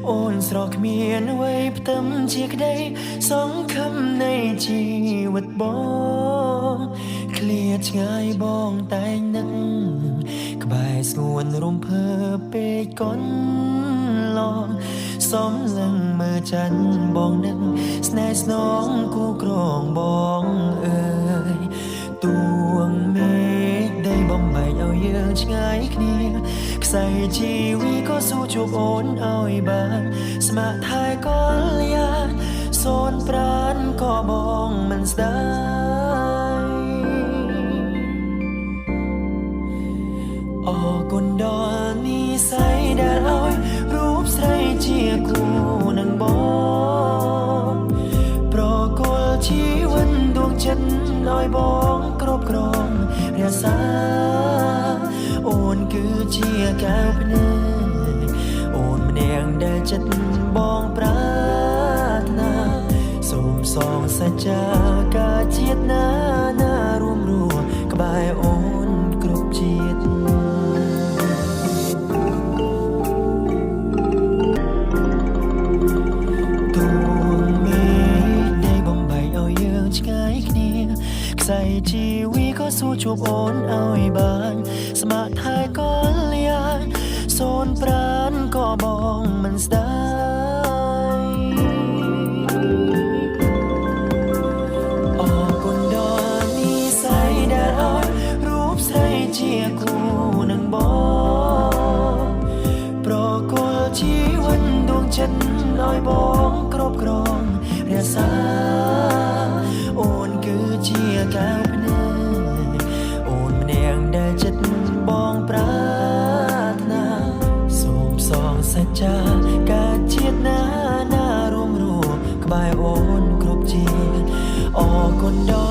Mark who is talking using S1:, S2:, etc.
S1: អូនស្រស់គ្មានអ្វីផ្ទឹមជាក្តីសង្ឃឹមនៃជីវិតបងឃ្លាតឆ្ងាយបងតែងនឹកក្បែរស្ងួនរំភើបពេកកូនឡងសំលឹងមើលច័ន្ទបងនឹកស្នេហ៍ស្នងគូក្រងបងអើយ ទួងមេឃដីបំបែកឲ្យយើងឆ្ងាយគ្នាខ្សែជីវិតក៏ស៊ូជួបអូនឲ្យបានស្ម័គ្រថែកល្យាសូនប្រានក៏បងមិនស្ដាយអរគុណដល់និស័យដែលឲ្យរូបស្រីជាគូនឹងបងប្រគល់ជីវិតដួងចិត្តឲ្យបងគ្រប់គ្រងរក្សាអូនគឺជាកែវភ្នែកអូនម្នាក់ដែលចិត្តបងប្រាថ្នាសូមសងសច្ចាការជាតិណាណារួមរស់ក្បែរអូនគ្រប់ជាតិ ទួងមេឃដីបំបែកឲ្យយើងឆ្ងាយគ្នាខ្សែជីវិតក៏ស៊ូជួបអូនឲ្យបានស្ម័គ្រថែកល្យាសូនប្រានក៏បងមិនស្ដាយអរគុណដល់និស័យដែលឲ្យរូបស្រីជាគូនឹងបងប្រគល់ជីវិតដួងចិត្តឲ្យបងគ្រប់គ្រងរក្សាអូនគឺជាកែវភ្នែកអូនម្នាក់ដែលចិត្តបងប្រាថ្នាសូមសងសច្ចាការជាតិណាណារួមរស់ក្បែរអូនគ្រប់ជាតិអរគុណដ